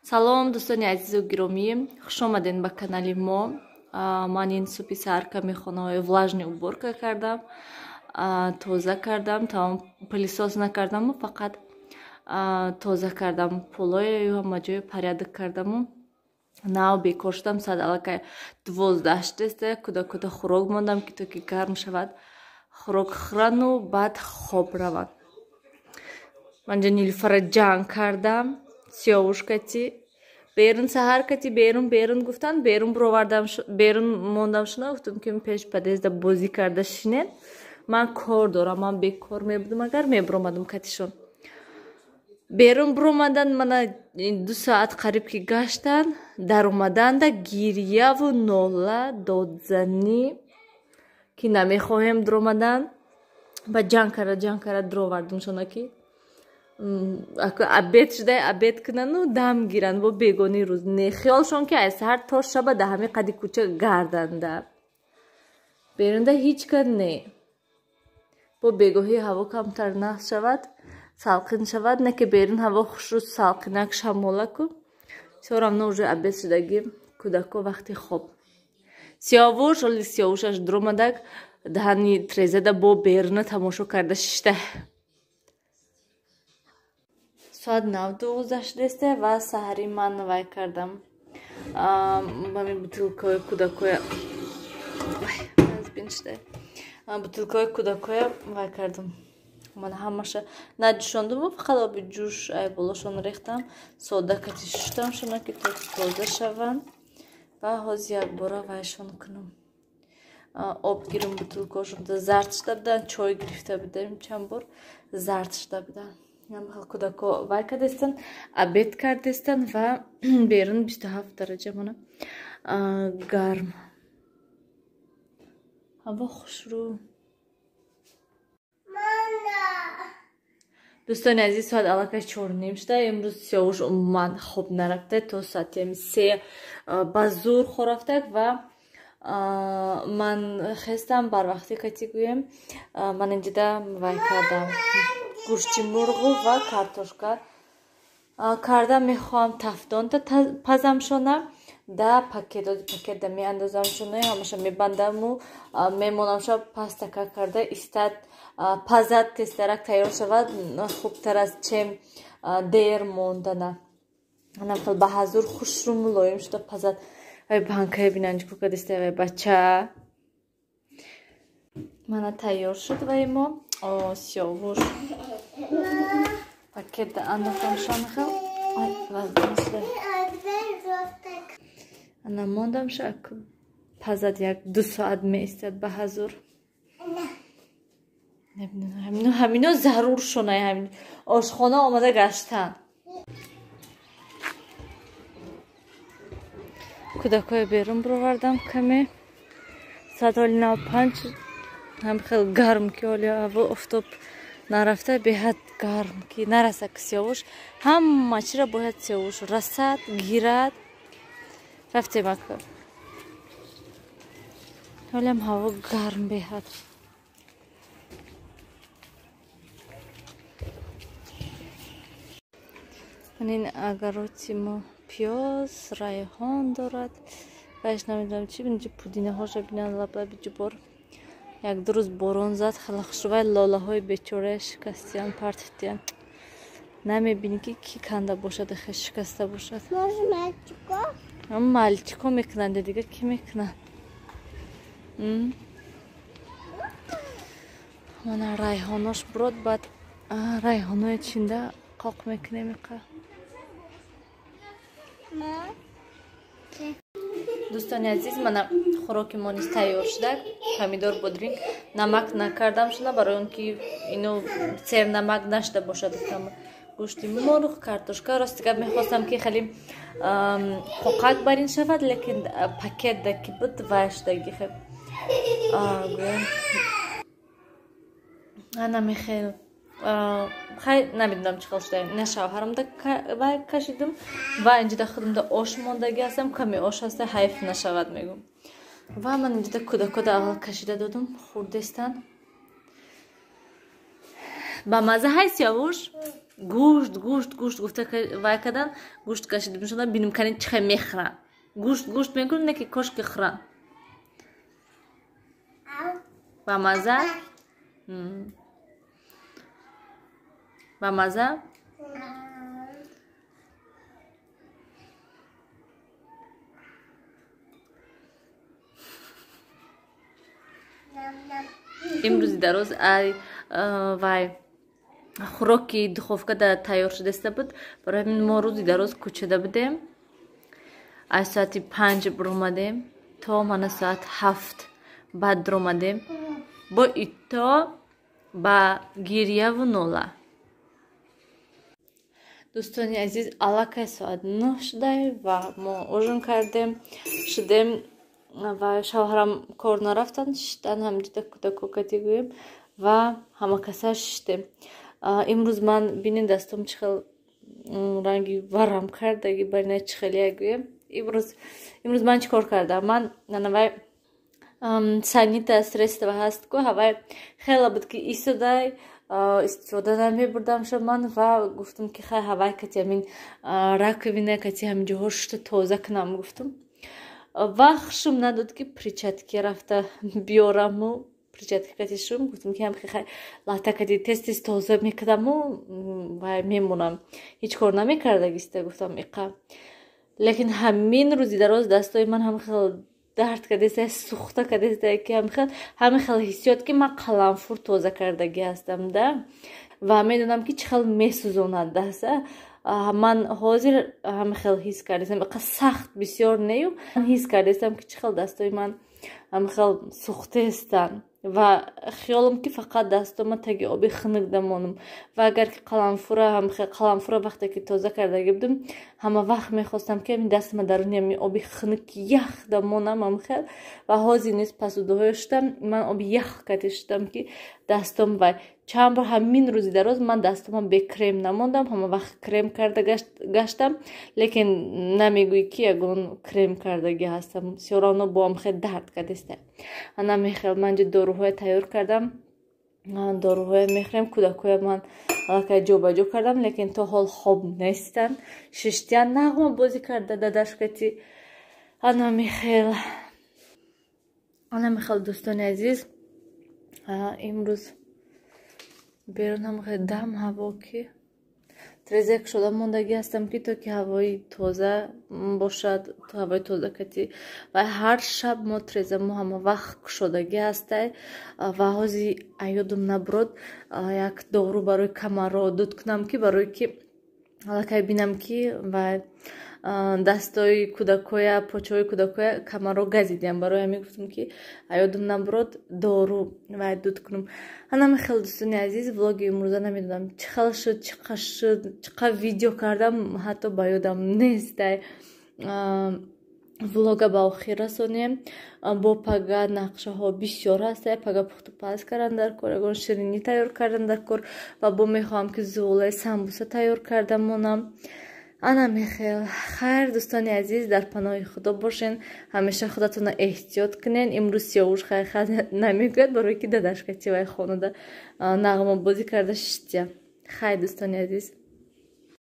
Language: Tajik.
Салом, дӯстони азизу гиромӣ, хуш омадед ба канали мо. Ман ин субҳи саҳар каме хонаҳои влажный уборка кардам, тоза кардам, тамом пылесос накардаму, фақат тоза кардам, полою ҳама ҷои порядок кардаму нав бекор шудам. Соат аллакай 12 шудеста. Куда-куда хӯрок мондам, ки то ки гарм шавад, хӯрок хӯрану баъд хоб раванд. Манҷа Нилуфара ҷанг кардам, Сиёвушкати берун саҳар кати берун берун гуфтанд, берун бировардам, берун мондам шуна, гуфтам ки пеш подъезда бозӣ карда шинед, ман кор дорам, ман бекор мебудам, агар мебиромадам катишон. Берун биромадан, мана 2 соат қариб ки гаштан, даромаданда гирьяву нола, додзанӣ, ки намехоҳем дуромадан. Ба ҷанг карда, ҷанг карда дуровардамшона, ки обед шуда, обед кунану дам гиранд. Бо бегони рӯз не, хиёлшон ки аз саҳар то шаба да ҳамин қади кӯча гарданда, берунда ҳеҷ кар не. Бо бегоҳӣ ҳаво камтар нағз шавад, салқин шавад, не ки берун ҳаво хушрӯ салқинак шамолаку. Всё равно уже обед шудагӣ, кӯдако вақти хоб. Сиёвуш оли Сиёвушаш дуромадак, даҳани трезада бо беруна тамошо карда шишта. Соат нав 12 шудеста ва саҳари ман вай кардам. Ҳамин бутылкаҳои кӯдакоя шуда, бутылкаҳои кӯдакоя вай кардам. Ман ҳамаша наҷӯшондуму, фақат оби ҷӯш ай болошон рехтам, сода кати шуштам шуна, ки то тоза шаванд, ва ҳозир якбора вайшон кунам. Об гирам, бутылкаҳошон зард шуда буданд, чой гирифта будем чанд бор, зард шуда буданд. Кӯдако вай кардастанд, обед кардастанд ва берун 27 дараҷа мона гарм. Ҳаво хушрӯ. Дӯстони азиз, соат аллакай 4:30 шуда. Имрӯз Сиёвуш умуман хоб нарафта, то соати 3 ба зур хорафтак ва ман хестам барвақти кати гӯем. Ман инҷида вай кардам, гӯшти мурғу ва картошка кардам. Мехоҳам тафдонта пазамшона, да пакет, пакетда меандозамшона, ҳамаша мебандаму мемонамша, пастака карда истад, пазад, тезтарак тайёр шавад, хубтар аст, чем дер мондана. Анамхел ба ҳазур хушрӯ мулоим шуда пазад. Вай банкае бинанҷ кукадиста, вай бача. Мана тайёр шуд вай мо. О, Сиёвуш. Пакетда андохтамшон хел. Ай, вазн шуда. Ана мондамша, пазад, 1-2 соат меистад ба ҳазур. Ҳамино зарур шунай, ҳамин ошхона омада гаштан. Кӯдакҳои берун бировардам каме. Соат ҳоли 9:05, ҳам хел гарм, ки ҳоли ҳаво офтоб нарафта, беҳад гарм, ки нараса ки Сиёвуш. Ҳама чиро бояд Сиёвуш расад, гирад. Рафтем ака. Ҳолиам ҳаво гарм беҳад. Ин агароти мо пиёз, райҳон дорад. Вайш намедонам чи, инҷа пудинаҳоша бинан, лаблаби ҷубор. 1-2 рӯз борон зад, хела хушрӯвай лолаҳои бечорая шикастиян, партифтиян. Намебинӣ, ки ки канда бошад, хе шикаста бошад. Мальчико мекунанд, дига ки мекунанд? Мана райҳонош бурод, баъд райҳонои чинда қоқ мекунем иқа. Дӯстони азиз, мана хӯроки мо низ тайёр шуда. Помидор, бодринг, намак накардам шуна, барои он ки ино сер намак нашуда бошад. Гӯшти мурғ, картошка. Рости гап, мехостам, ки хеле қоқак барин шавад, лекин пакетда ки буд, вай шудаги хе. Гӯям ана мехел хай, намедонам чӣ хел шуда. На шавҳарамда вай кашидам ва инҷида худамда ош мондагӣ ҳастам, каме ош ҳаста, ҳайф нашавад мегӯм. Ва ман инҷида кӯдакода аввал кашида додум, хӯрдестанд. Ба маза ҳай, Сиёвуш? Гӯшт гӯшт гӯшт гуфта вай кардан, гӯшт кашида мешуда, бинем кани чӣ хел мехӯранд. Гӯшт гӯшт мекунем, не ки кошки хӯранд. Ба маза? Ба маза? Имрӯзи дароз ай вай хӯроки духовка да тайёр шудаиста буд. Барои ҳамин мо рӯзи дароз кӯчада будем. Аз соати 5 биромадем то мана соат 7 баъд биромадем. Бо ито ба гирьяву нола. Дӯстони азиз, аллакай соат 9 шудай ва мо ужин кардем, шудем ва шавҳарам кор нарафтанд, шиштан ҳамҷида кӯдако кати гӯем ва ҳамакаса шиштем. Имрӯз ман бинед дастом чӣ хел ранги варам кардаги, барина чӣ хелия гӯем. Имрӯз ман чӣ кор кардам? Ман нанавай санита средства ҳаст ку, ҳавай хела буд ки истодай истифода намебурдам шо ман ва гуфтам ки хай ҳавай кати ҳамин раковина кати ҳамин ҷоҳо шушта тоза кунам гуфтам. Ва хушум надод ки причатки рафта биёраму причатки кати шум гуфтам ки ҳам хай лата кати тез тез тоза мекардаму ва мемонам. Ҳеҷ кор намекардагиста гуфтам иқа. Лекин ҳамин рӯзи дароз дастои ман ҳам хел дард кардеста, сӯхта кардеста ки ҳамин хел ҳиссиёт ки ман қаламфур тоза кардагӣ ҳастам да. Ва медонам ки чӣ хел месӯзонад даста. Ман ҳозир ҳамин хел ҳис кардестам, иқа сахт бисёр нею ҳис кардестам ки чӣ хел дастои ман ҳамин хел сӯхтаестанд. Ва хиёлам ки фақат дастома таги оби хунук дамонам. Ва агар ки қаламфура қаламфура вақте ки тоза кардагӣ будам, ҳама вақт мехостам ки ҳамин дастама даруни ҳамин оби хунук ях дамонам ҳамин хел. Ва ҳозир низ пасудаҳоя шудам, ман оби ях кати шудам ки дастом вай чанд бор ҳамин рӯзи дароз ман дастома бе крем намондам, ҳама вақт крем карда гаштам, лекин намегӯӣ ки ягон крем кардагӣ ҳастам, всё равно бо ҳам хел дард кардеста. Ана мехел ман ҷо доруҳое тайёр кардам, доруҳое мехӯрем. Кӯдакҳоя ман аллакай ҷобаҷо кардам, лекин то ҳол хоб нестанд, шиштиян, нағма бозӣ карда дадашкати. Ана мехел дӯстони азиз, имрӯз берун ҳам хел дам ҳаво ки треза кушода мондагӣ ҳастам ки то ки ҳавои тоза бошад, то ҳавои тоза кати. Ва ҳар шаб мо треза мо ҳама вақт кушодагӣ ҳастай. Ва ҳозир аёдум набурод як дору барои камарро дуд кунам ки барои ки аллакай бинам ки ва дастои кӯдакоя, почаҳои кӯдакоя камарро газидиям. Барои ҳамин гуфтам ки аёдум набурод дору вай дуд кунам. Ана хел дӯстони азиз, влоги имрӯза намедонам чӣ хел шуд, чӣ қа шуд, чӣ қа видео кардам, ҳатто ба ёдам нестай. Влога ба охир расонем. Бо пага нақшаҳо бисёр ҳастай. Пага пухту паз кардан дар кор, ягон ширинӣ тайёр кардан дар кор ва бо мехоҳам ки зуволаи самбуса тайёр карда монам. Ана мехел. Хайр дӯстони азиз, дар паноҳи Худо бошен, ҳамеша худатонро эҳтиёт кунен. Имрӯз сиёвуш хайр намегӯяд, барои ки дадашка тивай хонада нағмабозӣ карда шиштия. Хайр дӯстони азиз.